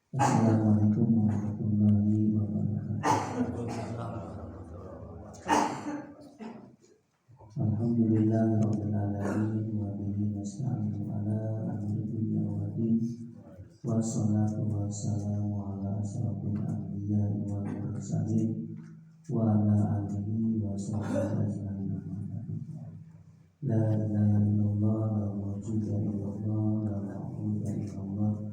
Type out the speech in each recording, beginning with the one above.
Assalamualaikum warahmatullahi wabarakatuh. Alhamdulillahirabbil alamin wa bihi nasta'inu ala umuri dunya waddin. Wassalatu wassalamu ala asyrafil anbiya'i wal mursalin wa ala alihi wa sahbihi ajma'in. La ilaha illallah, la mawjuda illallah, la ma'buda illallah,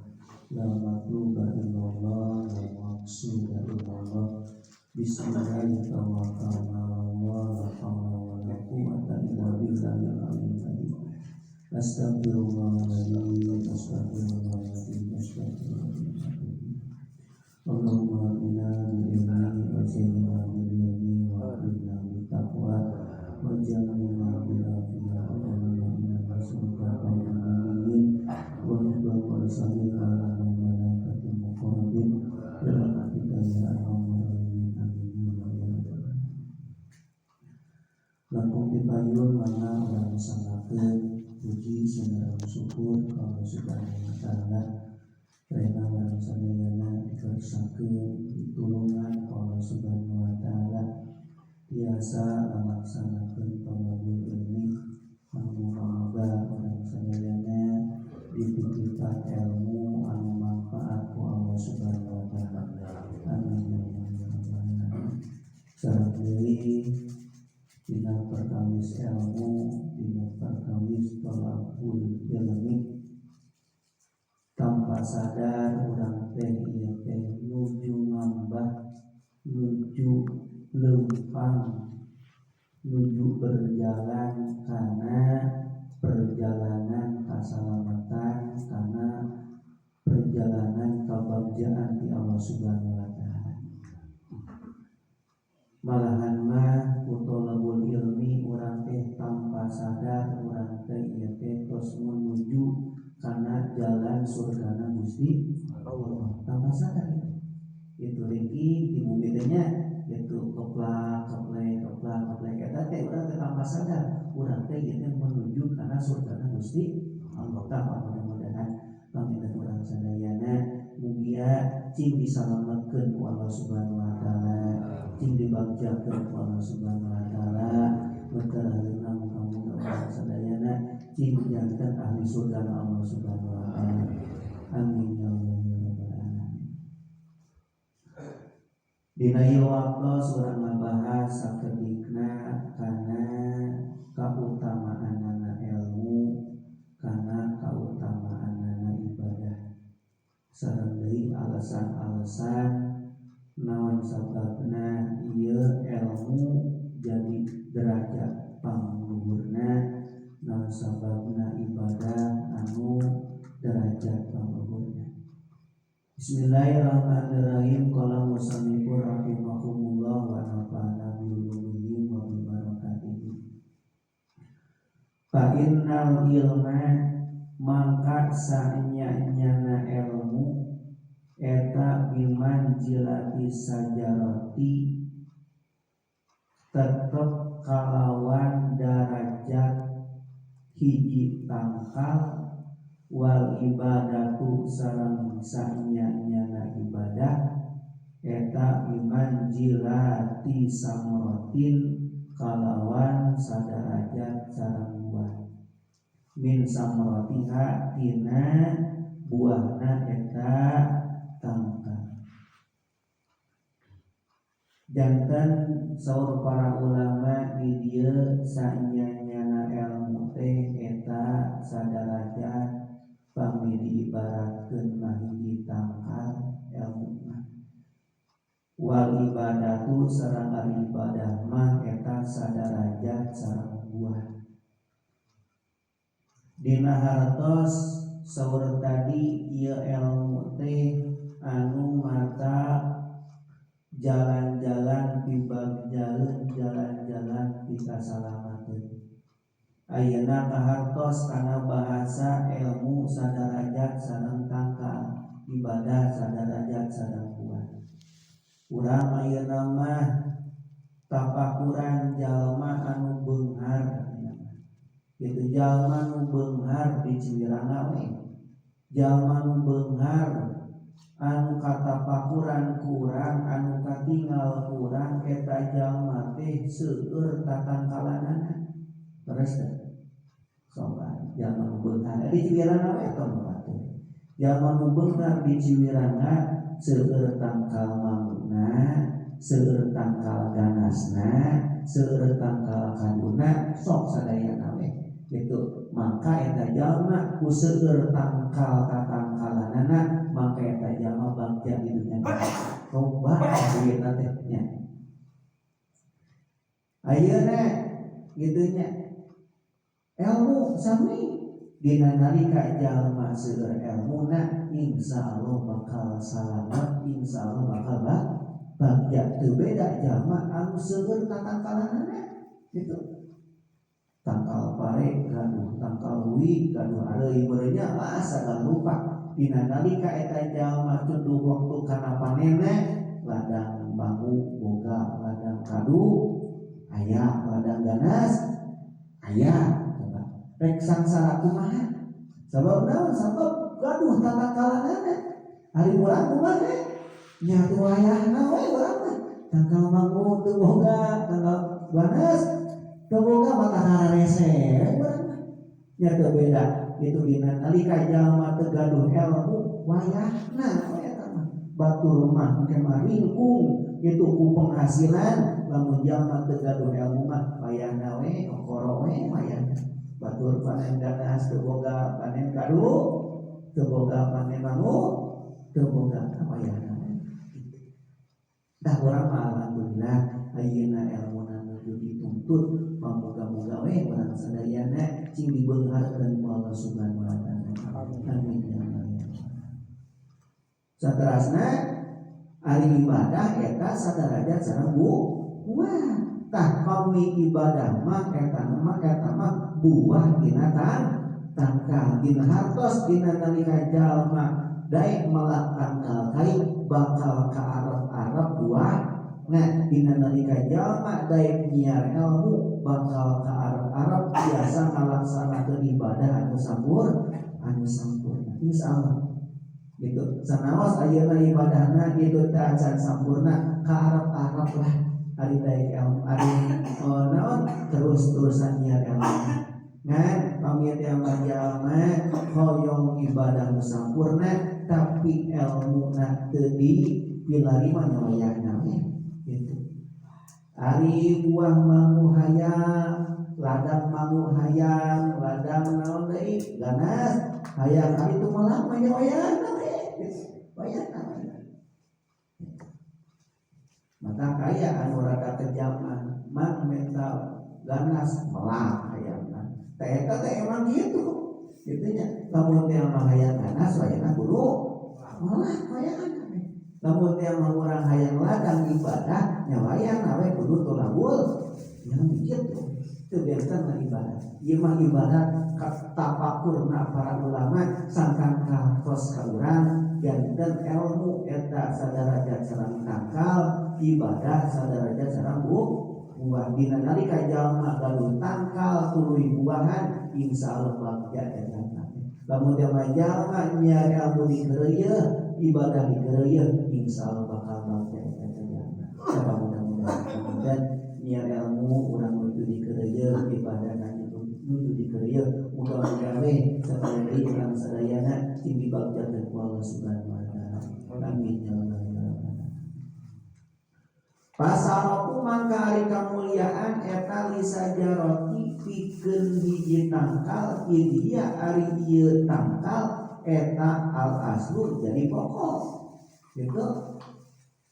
la matluba illallah, la maqsuda illallah. Bismillahirrahmanirrahim. La hawla wa la quwwata illa billahil aliyyil azim. Astagfirullahaladzim, astagfirullahaladzim, astagfirullahaladzim. Allahumma inna bil ilmi wa zayyinna bil ilmi wa akrimna bit taqwa wa jamilna bil afiyah. Allahumma inna nas'aluka khairan nabiyyin wa hudan mursalin wa malaikatil muqarrabin bi rahmatika ya arhamar rahimin. Amin ya rabbal alamin. Langkung dipayun mana urang sanggakeun puji sareng syukur ka Allah Subhanahu wa taala. Karena urang sadayana dikersakeun ditulungan ku Allah Subhanahu wa taala tiasa ngalaksanakeun thalabul ilmi. Muga-muga urang sadayana dititipan ilmu anu manfaat ku Allah Subhanahu wa taala. Amin ya rabbal alamin. Sareng deui dina perkawis ilmu, dina perkawis thalabul ilmi, tanpa sadar urang teh ieu teh nuju ngambah, nuju leumpang, nuju berjalan karena perjalanan kasalamatan, karena perjalanan kabagjaan di Allah Subhanahu wa taala. Malahan mah ku thalabul ilmi urang teh tanpa sadar urang teh ieu teh tos menuju kana jalan surgana Gusti Allah tanpa sadar itu. Ringkih di bumi teh nya itu keplak keplek keplak keplek, eta teh urang teh tanpa sadar urang teh ieu teh menuju kana surgana Gusti Allah. Tah, mudah-mudahan panginten urang sadayana mugia cing disalametkeun ku Allah Subhanahu wa taala, cing dibagjakeun ku Allah Subhanahu wa taala. Terakhirna muga-muga urang sadayana cing janten ahli surga Allah Subhanahu wa taala. Amin ya Allah ya rabbal alamin. Dina ieu waktos urang ngabahas sakedikna kana kautamaanana ilmu, kana kautamaanana ibadah, sareng deui alasan-alasan naon sababna ieu ilmu jadi derajat pangluhurna, naon sababna ibadah anu derajat pangluhurna. Bismillahirrahmanirrahim. Qala musannifu rahimakumullah wa nafa'ana bi ulumihi wa bi barakatihi. Fa innal ilma, mangka saenya-nyana ilmu eta bimanzilati sajarati, tetep kalawan darajat hiji tangkal, wal ibadatu sareng saenya-nyana ibadah eta bimanzilati samaratin, kalawan sadarajat sareng buah, min samaratiha, tina buahna eta tangkal. Janten saur para ulama di dieu, saenya-nyana ilmu teh eta sadarajat, pami diibaratkeun mah hiji tangkal ilmu mah, wal ibadatu sareng ari ibadah mah eta sadarajat sareng buah. Dina hartos saur tadi, ieu ilmu teh anu mata jalan-jalan pibagjaeun, jalan-jalan pikasalamateun. Ayeuna kahartos kana bahasa ilmu sadarajat sareng tangkal, ibadah sadarajat sareng buah. Urang ayeuna mah tapakuran jalma anu beunghar gitu, jalma nu beunghar di Ciwirana we, jalma nu beunghar anu katapakuran kurang anu katinggal kurang eta jalma teh seueur tatangkalanana terus teh sobat jalma nu beunghar di Ciwirana we tong batur jalma nu beunghar di Ciwirana seueur tangkal manguna seueur tangkal ganasna seueur tangkal kaduna sok sadayana we gitu maka eta jalma ku seueur tangkal tatangkalanana maka eta jalma bagja di dunya loba duitna teh nya ayeuna kitu nya ilmu sami dina nalika jalma seueur ilmuna insyaallah bakal salamat insyaallah bakal bagja teu beda jalma anu seueur tatangkalanana gitu tangkal pare gaduh tangkal hui gaduh areuy meureunnya ah sagala rupa dina nalika eta jalma tunduh waktu kana panenna ladang mangu boga ladang kadu aya ladang ganas aya coba rek sangsara kumaha sabab naon sabab gaduh tatangkalanana ari urang kumaha nya teu wayahna we urang mah tangkal mangu teu boga tangkal ganas teu boga mata hararese urang mah nya teu beda itu dina nalika jalma teu gaduh ilmu wayahna we eta mah batur mah engke mah ringkung itu ku penghasilan lamun jalma teu gaduh ilmu mah wayahna we okoro we wayahna batur panen ganas teu boga panen kadu teu boga panen mangu teu boga wayahna we. Dah urang mah alhamdulillah ayeuna ilmuna nuju dituntut moga-moga we urang sadayana cing dibeungharkeun ku Allah Subhanahu wa taala. Amin ya Allah ya Allah. Saterasna ari ibadah eta sadarajat sareng buah. Tah pami ibadah mah eta mah buah dina tangkal dina hartos dina nalika jalma daek melak tangkal kai bakal kaarep-arep buah. Nah dina nalika jalma daek nyiar ilmu bakal kaarep-arep biasa ngalaksanakeun ibadah anu sampurna insyaallah gitu sanaos ayeuna ibadahna gitu teh acan sampurna kaarep-arep lah ari daek ilmu ari naon terus-terusan nyiar ilmu. Ngan pamit yang jalma hoyong ibadah nu sampurna tapi ilmuna teu dipilari mah nya wayahna we gitu. Ari buah mangu hayang, ladang mangu hayang, ladang naon deui ganas hayang ari teu melak mah nya wayahna we gitu. Wayahna we. Maka kaya anu rada kejaman mang menta ganas melak hayangna. Teh eta teh emang gitu. Kitu nya lamun teh mah hayang ganas wayahna kudu melak wayahna. Lamun teh mah urang hayang ladang ibadah nya wayahna we kudu tolabul yang kitu. Teu benten mah ibadah. Ieu mah ibadah tapakurna para ulama sangkan katos ka urang janten ilmu eta sadarajat sareng tangkal ibadah sadarajat sareng buah dina nalika jalma gaduh tangkal tuluy buahan insyaallah bagja eta lamun teh mah jalma nyiar ilmu dikeureuyeun ibadah dikeureuyeun insyaallah bakal bagja eta jalma. Coba mudah-mudahan dan nyiar ilmu urang nuju dikeureuyeun ibadah nuju dikeureuyeun mudah-mudahan we sakali deui urang sadayana cing dibagjakeun ku Allah Subhanahu wa taala. Amin ya Allah ya Rabbal alamin. Pasaroku mangka ari kamuliaan eta lisajaroti pikeun hiji tangkal idhia ari ieu tangkal eta al aslu jadi pokok gitu.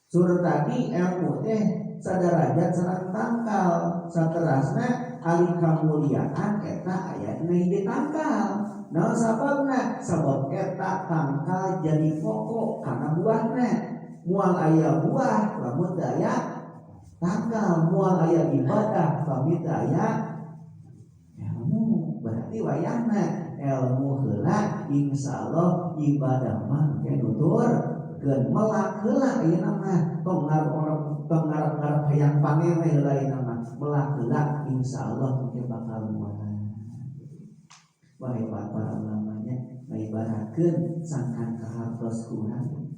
Surah tadi ilmu teh sadarajat sareng tangkal saterasna ari kamuliaan eta aya dina hiji tangkal. Naon sababna? Sabab eta tangkal jadi pokok karena buahna. Moal aya buah lamun teu aya tangkal, moal aya ibadah pami teu aya ilmu. Berarti wayahna ilmu heula insyaallah ibadah mah engke nuturkeun melak heula ayeuna mah tong ngarep-ngarep hayang panen we heula ayeuna mah melak heula insyaallah engke bakal muat. Wah hebat para ulamanya ngaibaratkeun sangkan kahartos ku urang.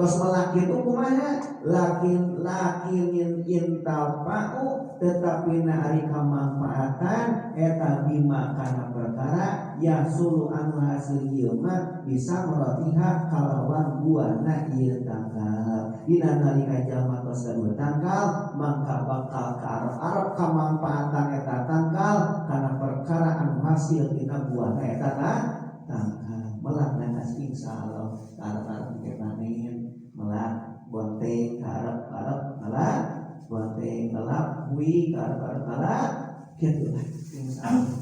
Tos melak itu kumaha lakin lakinin intafa'u tetapi na ari kamangfaatan eta bima kana perkara ya sulu anu hasil ieu mah bisa meratiha kalawan buahna ieu tangkal. Dina nalika jalma tos gaduh tangkal mangka bakal kaarep-arep kamangfaatan eta tangkal kana perkara anu hasil dina buahna eta tangkal. Melak nanas insyaallah kaarep-arep ke panen melak bonteng karep-karep melak bonteng melak hui karep-karep melak kitu lah insyaallah.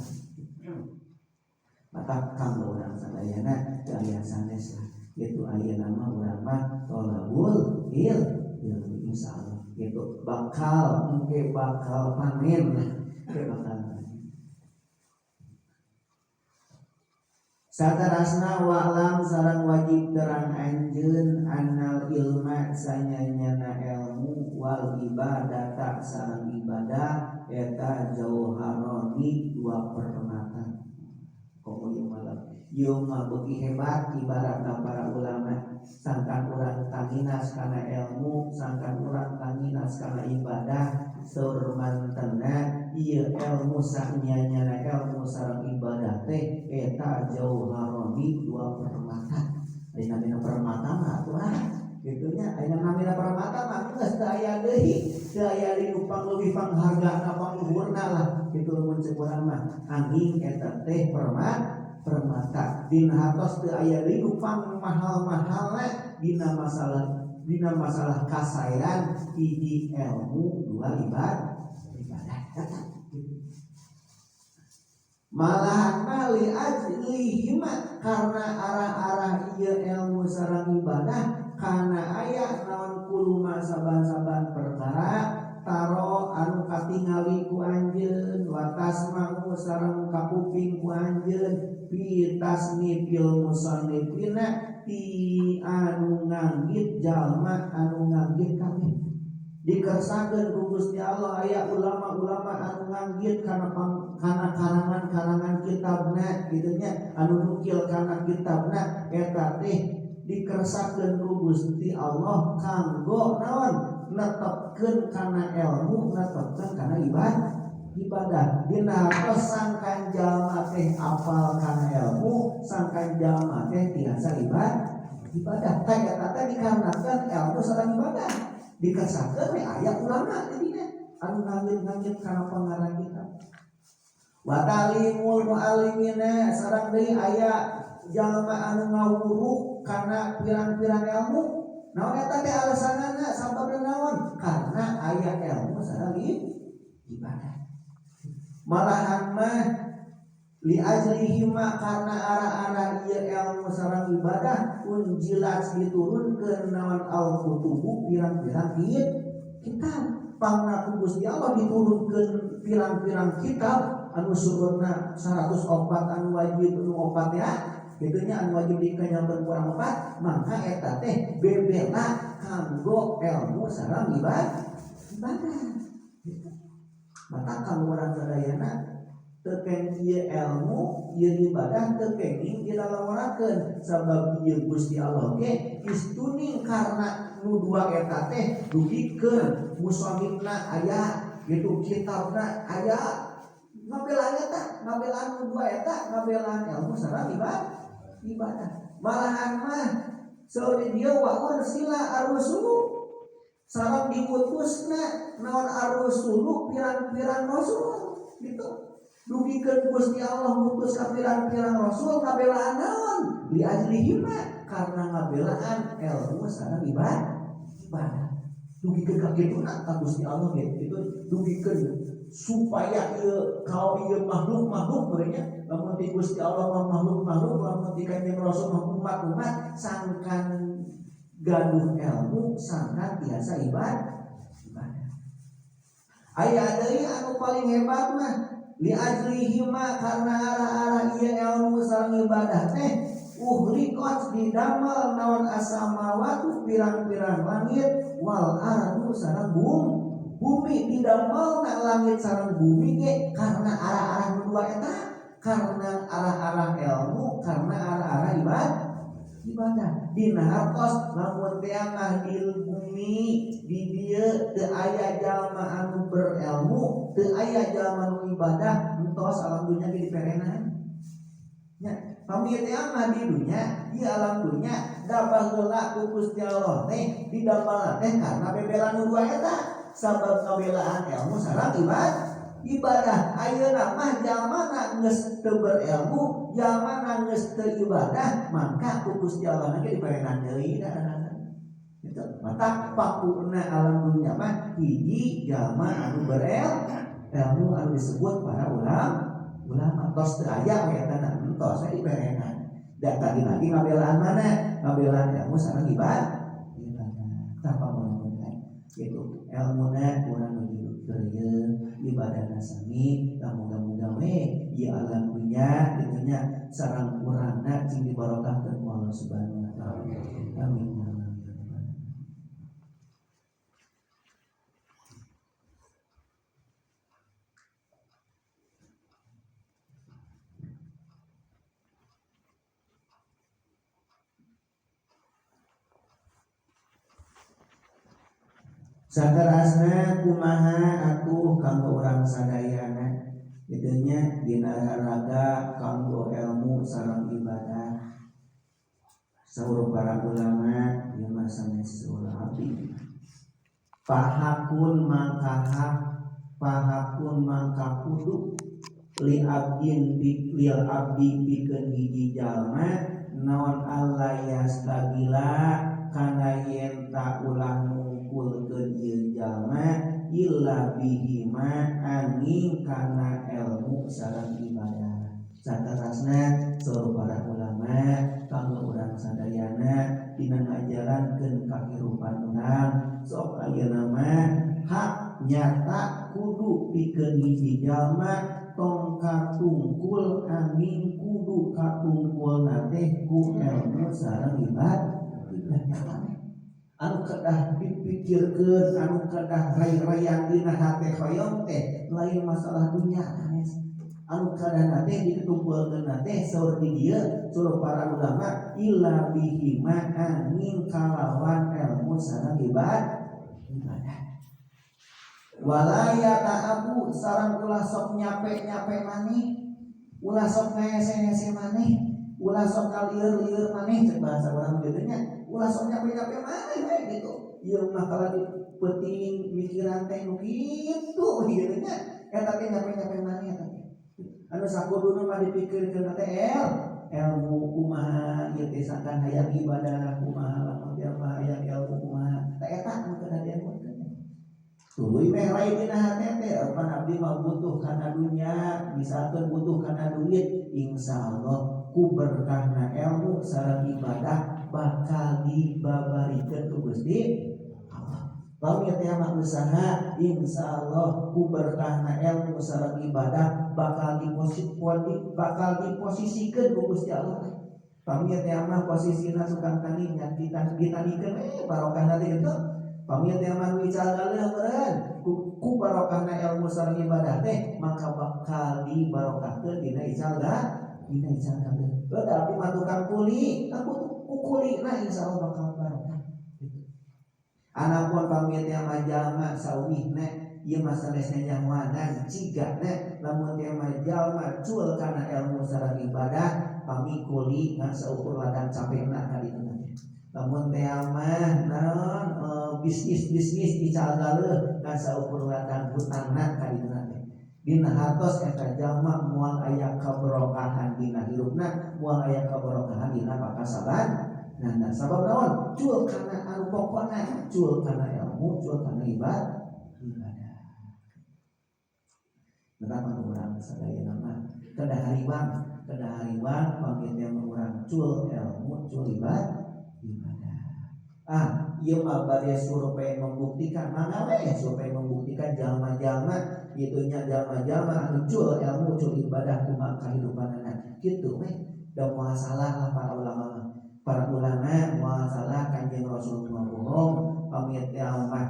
Maka kanggo urang sadayana teu aya sanes lah kitu ayeuna mah urang mah tolabul ilmi insyaallah kitu bakal engke bakal panen lah engke bakal panen. Satarasna wa'lam sareng wajib terang anjeun annal ilma sanyanyana ilmu wal ibadata sareng ibadah eta jauharoni dua permata. Komo ieu malam ieu mah beuki hebat ibaratna para ulama sangkan urang tanginas kana ilmu sangkan urang tanginas kana ibadah saur mantena ieu ilmu sanyanyana ilmu sareng ibadah teh eta jauharoni dua permata. Ari namina permata mah atuh ah kitu nya ari namina permata mah geus teu aya deui teu aya deui nu pangleuwih panghargana pangluhurna lah kitu mun ceuk urang mah angin eta teh permata dina hartos teu aya deui nu pangmahal-mahalna dina masalah kasaean hiji ilmu dua ibadah eta malahan mali ajlihima karena arah-arah ieu ilmu sareng ibadah kana aya naon kuluma saban-saban perkara taro anu katingali ku anjeun wa tasma'u sareng kapuping ku anjeun fi tasnifil musannifina ti anu nganggit jalma anu nganggit kabeh dikersakeun ku Gusti Allah aya ulama-ulama anu nganggit kana karangan-karangan kitabna kitu nya anu nukil kana kitabna eta teh dikersakeun ku Gusti Allah kanggo naon netepkeun kana ilmu netepkeun kana ibadah dina hartos sangkan jalma teh apal kana ilmu sangkan jalma teh tiasa ibadah teh eta teh dikarenakeun ilmu sareng ibadah dikersakeun we aya ulama jadinya anu nganggit-nganggit kana pangarang kita wa ta'limul muallimina sareng deui aya jalma anu ngawuruk kana pirang-pirang ilmu naon eta teh alasanana sababna naon karena aya ilmu sareng ibadah malahan mah li ajlihima karena arah-arah ieu ilmu sareng ibadah unjilat diturunkeun naon al-kutubu pirang-pirang kitab pangna ku Gusti Allah diturunkeun pirang-pirang kitab anu seueurna 104 anu wajib anu opat ya kitu nya anu wajib dikanyalkeun kurang opat mangka eta teh bebela kanggo ilmu sareng ibadah maka kanggo urang sadayana teu kenging ieu ilmu ieu ibadah teu kenging dilalaworakeun sabab ieu Gusti Allah ge istuning karena nu dua eta teh dugikeun musannifna aya gitu kitabna aya ngabelaan eta ngabelaan nu dua eta ngabelaan ilmu sareng ibadah malahan mah saur dieu wa ursila ar-rusulu sareng diutusna naon ar-rusulu pirang-pirang rasul gitu dugikeun Gusti Allah ngutus ka pirang-pirang rasul ngabelaan naon li ajlihima karena ngabelaan ilmu sareng ibadah dugikeun ka kituna ka Gusti Allah gitu dugikeun supaya ieu kau ieu makhluk-makhluk merenya lamun ti Gusti Allah mah makhluk-makhluk lamun ti Kanjeng Rasul mah umat-umat sangkan gaduh ilmu sangkan tiasa ibadah. Aya deui anu paling hebat mah li ajlihima karena arah-arah ieu ilmu sareng ibadah teh uhriqat didamel naon asamawatu pirang-pirang langit wal ardu sareng bumi didamelna langit sareng bumi ge karena arah-arah nu dua eta karena arah-arah ilmu karena arah-arah ibadah. Dina hartos lamun teh mah di bumi di dieu teu aya jalma anu berilmu, teu aya jalma anu ibadah, entos alam dunya ge diperenan. Nya, pami teh mah di dunya, di alam dunya da baheula ku Gusti Allah teh didamel teh karena bebela nu dua eta, sabab kabelaan ilmu sareng ibadah. Ayeuna mah jalmana geus teu berilmu, jalmana geus teu ibadah, maka ku Gusti Allah ge diperenan deui da. Itu mata pakuna alam dunya mah hiji jalma anu berilmu anu disebut para ulama tos teu aya we eta na entos we diperenan. Da tadi lagi ngabelaan mana? Ngabelaan ilmu sareng ibadah. Tah pamulang gitu ilmuna urang nuju keur ibadahna sami, muga-muga we ieu alam dunya kitu nya sareng urangna cing dibarokahkeun ku Allah Subhanahu wa taala. Amin. Saterasna kumaha atuh kanggo urang sadayana kitu nya dina raga kanggo ilmu sareng ibadah. Saur para ulama ieu mah sanes abdi. Pahakun mangka hak, pahakun mangka kudu li abdin lil abdi pikeun hiji jalma naon Allah yastagila kana yen ta ulah nungkulkeun ieu jalma illa bihima angin kana ilmu sareng ibadah. Saterasna saur para ulama kanggo urang sadayana dina ngajarankeun kahirupan urang sok ayeuna mah hak nyata kudu pikeun hiji jalma tong katungkul angin kudu katungkulna teh ku ilmu sareng ibadah. Anu kedah dipikirkeun, anu kedah ray-rayan dina hate hoyong teh lain masalah dunya sanes. Anu kedah teh diketumpulkeun teh saur di dieu saur para ulama illa bihima angin kalawan ilmu sareng ibadah. Walaya ta'abu sareng ulah sok nyape-nyape maneh, ulah sok ngese-ngese maneh, ulah sok kalieur-lieur maneh cek bahasa urang kitu nya. Ulah sok nyape-nyape maneh we gitu. Ieu mah kalau di peuting mikiran teh nu kitu kitu nya. Eta teh nyape-nyape maneh eta teh. Anu sakuduna mah dipikirkeun teh ilmu kumaha ieu teh sangkan hayang ibadah kumaha lamun teh mah hayang ilmu kumaha. Tah eta anu kedah diamonkeun. Tuluy meh lain dina hate teh pan abdi mah butuh kana dunya, misalkeun butuh kana duit, insyaallah ku berkahna ilmu sareng ibadah bakal dibabarikeun ku Gusti Allah. Pami teh mah usaha insyaallah ku berkahna ilmu sareng ibadah bakal diposisikeun ku Gusti Allah. Pami teh mah posisina tukang tani nya ditanikeun barokahna teh kitu. Pami teh mah nu ical galeuh meureun ku barokahna ilmu sareng ibadah teh maka bakal dibarokahkeun dina ical dina ical galeuh. Heuh abdi mah tukang kuli, aku ku kuli na insyaallah bakal barokah. Gitu. Anapun pami teh mah jalma saumihna ieu mah sanesna nyahoanan cigana lamun teh mah jalma cul kana ilmu sareng ibadah pami kuli ngan saukur ladang capekna ka ditu teh. Lamun teh mah naon bisnis-bisnis ical galeuh ngan saukur ladang hutangna ka ditu teh. Dina hartos eta jalma moal aya kabarokahan dina hirupna, moal aya kabarokahan dina pakasaban. Nah, sabab naon? Cul kana anu pokona, cul kana ilmu, cul kana ibadah. Betapa urang sadayana mah kedah hariwang pamit yang urang cul ilmu, cul ibadah. Ah, ieu mah bade survei membuktikan mana we survei membuktikan jalma-jalma kitu nya jalma-jalma anu cul ilmu cul ibadah kumaha kahidupanana kitu we da moal salah lah para ulama mah. Para ulama moal salah Kanjeng Rasul mah bohong pamit jalma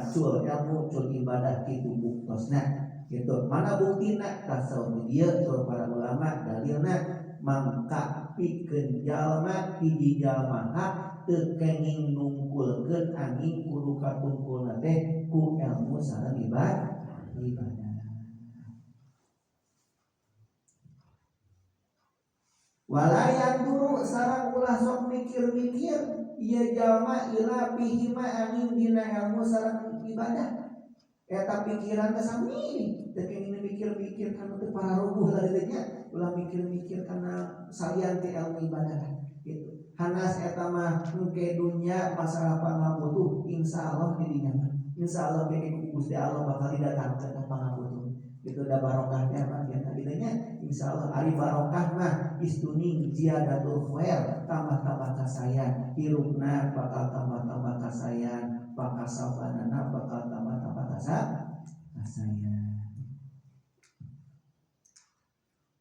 cul ilmu cul ibadah kitu buktosna gitu. Mana buktina tah saur di dieu saur para ulama dalilna Mangka pikeun jalma hiji jalma hak teu kenging nungkulkeun angin kudu katungkulna teh ku ilmu sareng ibadah. Walayan dulu sareng ulah sok mikir-mikir ieu jalma ila bihima angin dina ilmu sareng ibadah. Eta pikiran teh sami teu kenging mikir-mikir kana teu pararuguh lah dieu nya, ulah mikir-mikir kana salian ti ilmu ibadah gitu. Hanas eta mah engke dunya masalah pangabutuh insyaallah di dinya mah. Insyaallah ke ku Gusti Allah bakal didatangkeun ka pangabutuh. Itu da barokahnya mah nya tadi nya insyaallah ari barokah mah istuning ziyadatul khair tambah-tambah kasayan hirupna bakal tambah-tambah kasayan pakasabanana bakal tambah-tambah kasayan.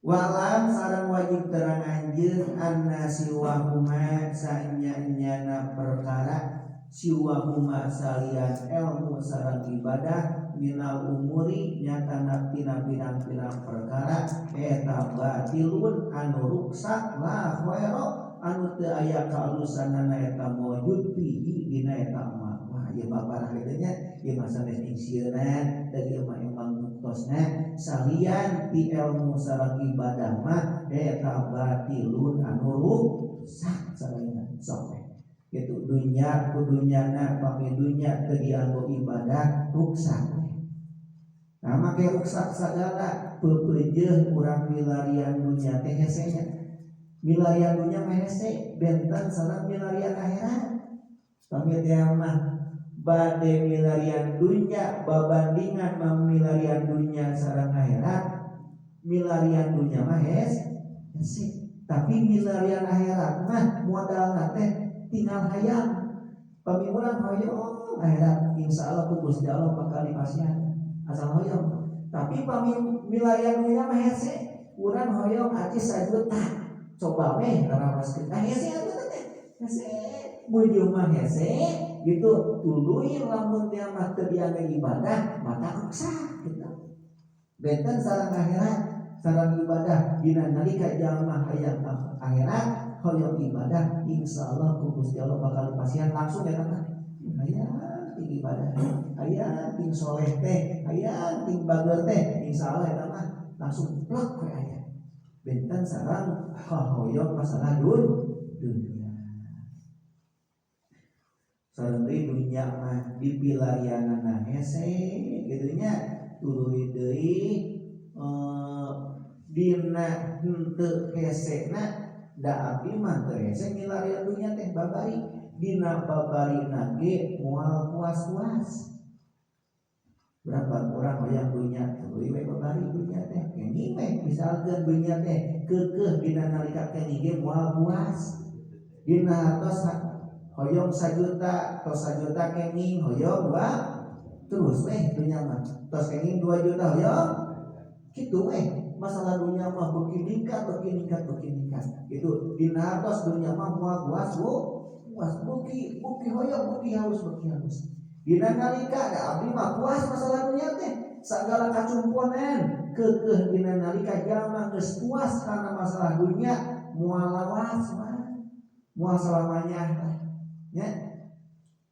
Walam sareng wajib terang anjeun anna siwahuma sanya-nyana perkara siwahuma salian ilmu sareng ibadah minal umuri nyatana tina pirang-pirang perkara eta batilun anu ruksak la khaira anu teu aya kaalusanana eta mawjud fihi dina eta mah. Wah ieu baparah kitu nya ieu mah sanes ingsieunan da ieu mah emang buktosna salian ti ilmu sareng ibadah mah eta batilun anu ruksak sadayana sok gitu dunya ku dunyana pami dunya teu dianggo ibadah ruksak. Nah make ruksak sagala peupeujeuh urang milarian dunya teh hese nya. Milarian dunya mah hese benten sareng milarian akhirat. Pami teh mah bade milarian dunya babandingan milarian dunya sareng akhirat, milarian dunya mah hese. Tapi milarian akhirat mah modalna teh tinggal hayang. Pami urang hoyong akhirat insyaallah ku Gusti Allah bakal dipasihan asal hoyong. Tapi pami milarian dunya mah hese, urang hoyong acis sajuta coba weh ngarawaskeun tah hese atuh teh hese mujur mah hese gitu tuluy lamun teh mah teu diangge ibadah maka ruksak gitu. Benten sareng akhirat sareng ibadah dina nalika jalma hayang akhirat hoyong ibadah insyaallah ku Gusti Allah bakal dipasihan langsung ya mah. Hayang ting ibadah, hayang ting soleh teh, hayang ting bager teh, insyaallah eta mah langsung plek we aya. Benten sareng hoyong masalah dunia. Sareng deui dunya mah dipilarianana hese kitu nya tuluy deui dina henteu hesena da abdi mah teu hese milarian dunya teh babari dina babarina ge moal puas-puas. Berapa orang hoyong dunya tuluy we babari dunya teh kenging we misalkeun dunya teh keukeuh dina nalika kenging ge moal puas. Dina tos hoyong sajuta tos sajuta kenging hoyong dua terus weh dunya mah tos kenging 2 juta hoyong kitu weh masalah dunya mah beuki ningkat beuki ningkat beuki ningkat itu dina tos dunya mah moal puas bu puas beuki beuki hoyong beuki halus beuki halus dina nalika da abdi mah puas masalah dunya teh sagala kacumponen keukeuh dina nalika jalma geus puas kana masalah dunya moal lawas mah moal selamanya nya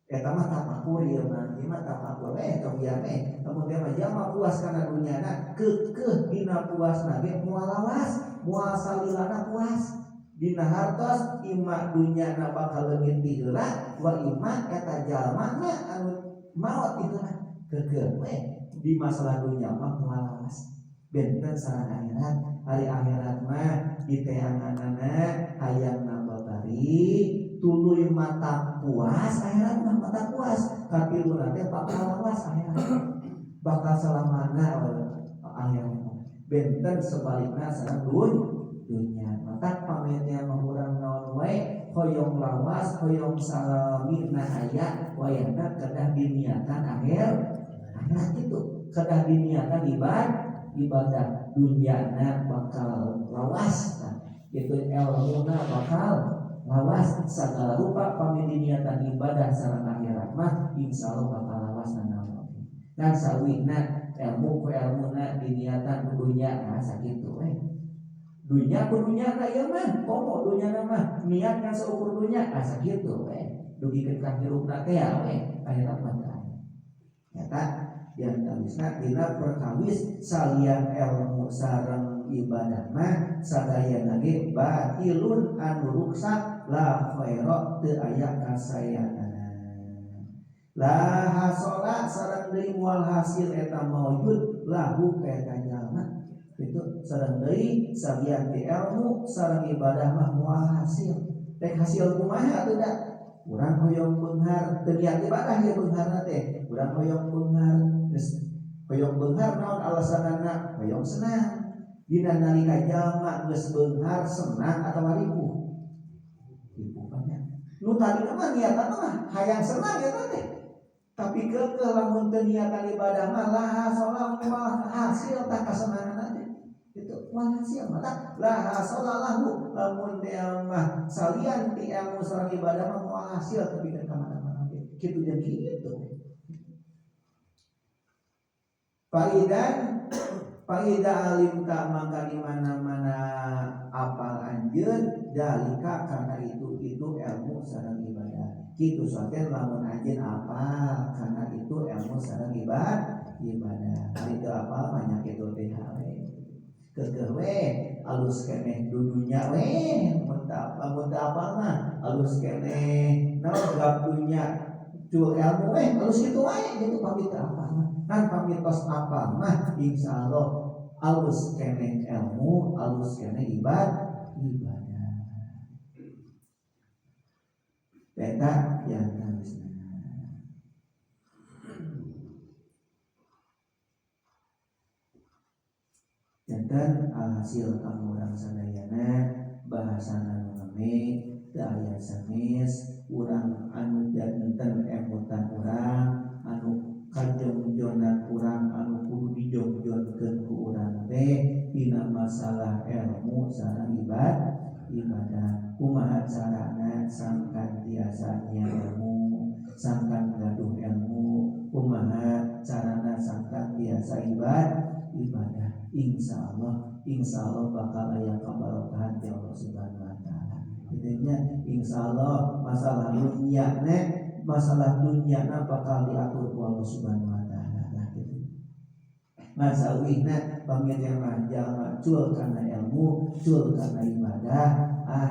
eta mah tapakur ieu mah ieu mah tapakur we tong ieu meh lamun teh mah jalma puas kana dunyana keukeuh dina puasna ge moal lawas moal salilana puas dina hartos ima dunyana bakal leungit ti heula wa ima eta jalmana anu maot ti heula keukeuh we di masalah dunya mah moal lawas benten sareng akhirat ari akhirat mah diteanganana hayangna babari tuluy mata puas akhirat mah mata puas katiluna teh bakal lawas akhirat bakal salamana akhirat benten sebalikna sareng dunya mata pamitnya mah urang naon wae hoyong lawas hoyong salamina aya wayahna kedah diniatan akhir akhirat kitu kedah diniatan ibadah dunyana bakal lawas nah itu elmuna bakal lawas segala rupa pamidiniatan ibadah sareng akhirat mah insyaallah bakal lawas nanaon dan sawina ilmu ku ilmuna diniatan dunya nah sakitu we. Dunya ku dunya na ieu mah, komo dunya na mah niat kan seukur dunya asa kitu we. Dugikeun ka hirupna teh we, akhirat mah teu aya. Nyata diantawisna dina perkawis salian ilmu sareng ibadah mah sadayana ge batilun anu ruksak la khaira teu aya kasayanana. La hasola sareng deui moal hasil eta maujud lahu ka eta jalma. Itu sareng deui salian ti ilmu sareng ibadah mah moal hasil. Rek hasil kumaha atuh da? Urang hoyong beunghar teu niat ibadah ye beungharna teh. Urang hoyong beunghar geus hoyong beunghar naon alasanana? Hoyong senang. Dina nalika jalma geus beunghar senang atawa ripuh? Ripuh banyak. Nu tadina mah niatan mah hayang senang eta teh. Tapi keukeuh lamun teu niatan ibadah mah la hasola moal hasil tah kasenangan teh. Itu moal hasil mata la hasola lahu lamun dia mah salian ti ilmu sareng ibadah mah moal hasil tapi ka mana-mana ge. Kitu jeung kitu. Faidan faida alimta maka di mana-mana apal anjeun dalika karena itu ilmu sareng ibadah. Kitu soten lamun anjeun apal karena itu ilmu sareng ibadah. Ari teu apal banyak kitu teh we. Keukeuh we alus keneh dudunya we mun teu apal mah alus keneh naon gap dunya cul ilmu we alus kitu wae kitu pamit teu apal mah. Kan pamit tos apal mah insyaallah alus keneh ilmu alus keneh ibadah. Eta yang harusna. Janten alhasil kamu urang sadayana bahasana nu rame teu aya sanes urang anu janten emutan urang anu kajongjonan urang anu kudu dijongjonkeun ku urang teh dina masalah ilmu sareng ibadah. Kumaha carana sangkan tiasa nya ilmu sangkan gaduh ilmu kumaha carana sangkan tiasa ibadah. Insyaallah bakal aya kabarokahan ti Allah Subhanahu wa taala. Intinya insyaallah masalah dunya ne masalah dunya na bakal diatur ku Allah Subhanahu wa taala lah kitu. Masawihna pamit mah jalma cul kana ilmu, cul kana ibadah, ah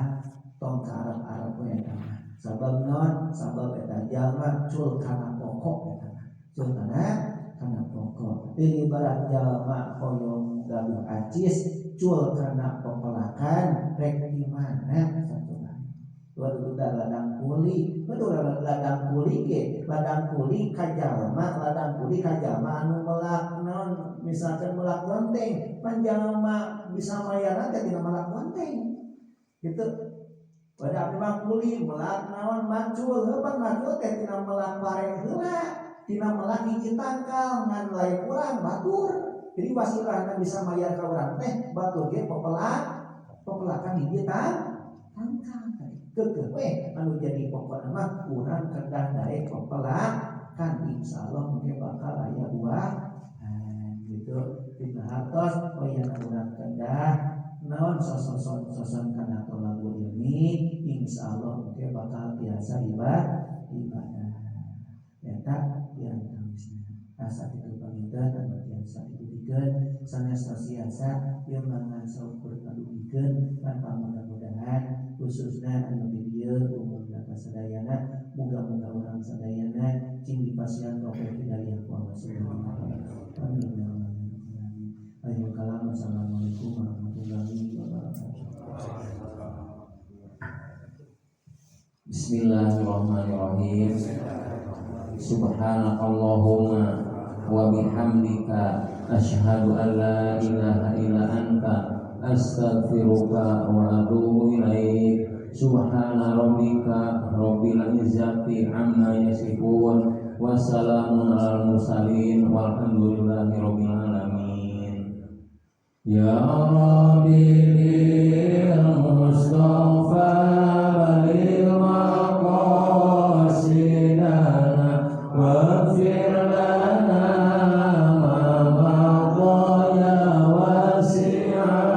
tong ka Arab-Arab we eta mah. Sabab naon? Sabab eta jalma cul kana pokok eta mah. Cul kana pokok. Ini ibarat jalma hoyong gaduh acis cul kana pepelakan rek di mana satuan. Waduh ladang kuli, waduh ladang kuli ge, ladang kuli ka jalma, ladang kuli ka jalma anu melak naon misalkan melak lonteng, pan jalma bisa mayarna teh tina melak lonteng. Gitu. Pada abdi mah kuli melak naon macul, heuh pan macul teh tina melak pare heula, tina melak hiji tangkal ngan lain urang batur. Jadi wasilahna bisa mayar ka urang teh batur ge pepelakan hiji tangkal. Keukeuh we anu jadi pokona mah urang kedah daek pepelakan insyaallah mungkin bakal aya buah gitu dina hartos wayana urang kedah naon soson kana tolabul ilmi insyaallah mungkin bakal tiasa ibadah eta diantawisna asa kitu panginten anu tiasa dibudikeun sanes tiasa ieu mangan saukur ngadugikeun tanpa mudah-mudahan khususna anu di dieu umumna kasadayana muga-muga urang sadayana cing dipasihan taufik hidayah ku Allah Subhanahu wa taala. Amin ya rabbal alamin. Ayo kalam, assalamualaikum warahmatullahi wabarakatuh. Bismillahirrahmanirrahim. Subhanakallahumma wa bihamdika asyhadu an la ilaha illa anta astaghfiruka wa atubu ilaik. Subhana rabbika rabbil izzati amma yasifun wa salamun alal mursalin walhamdulillahi rabbil alamin. Ya Rabbi bil Mustafa balil maqasidana waghfir lana ma madha ya wasi'al.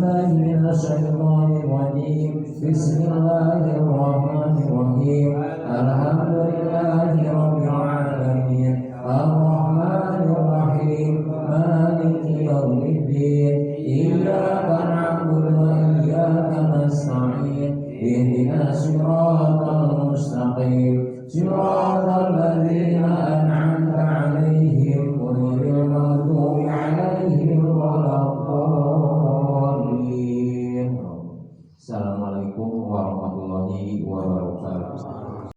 بالله من الشيطان الرجيم. بسم الله الرحمن الرحيم. الحمد لله رب العالمين، الرحمن الرحيم، مالك يوم الدين. إياك نعبد وإياك نستعين. اهدنا الصراط المستقيم، صراط الذين أنعمت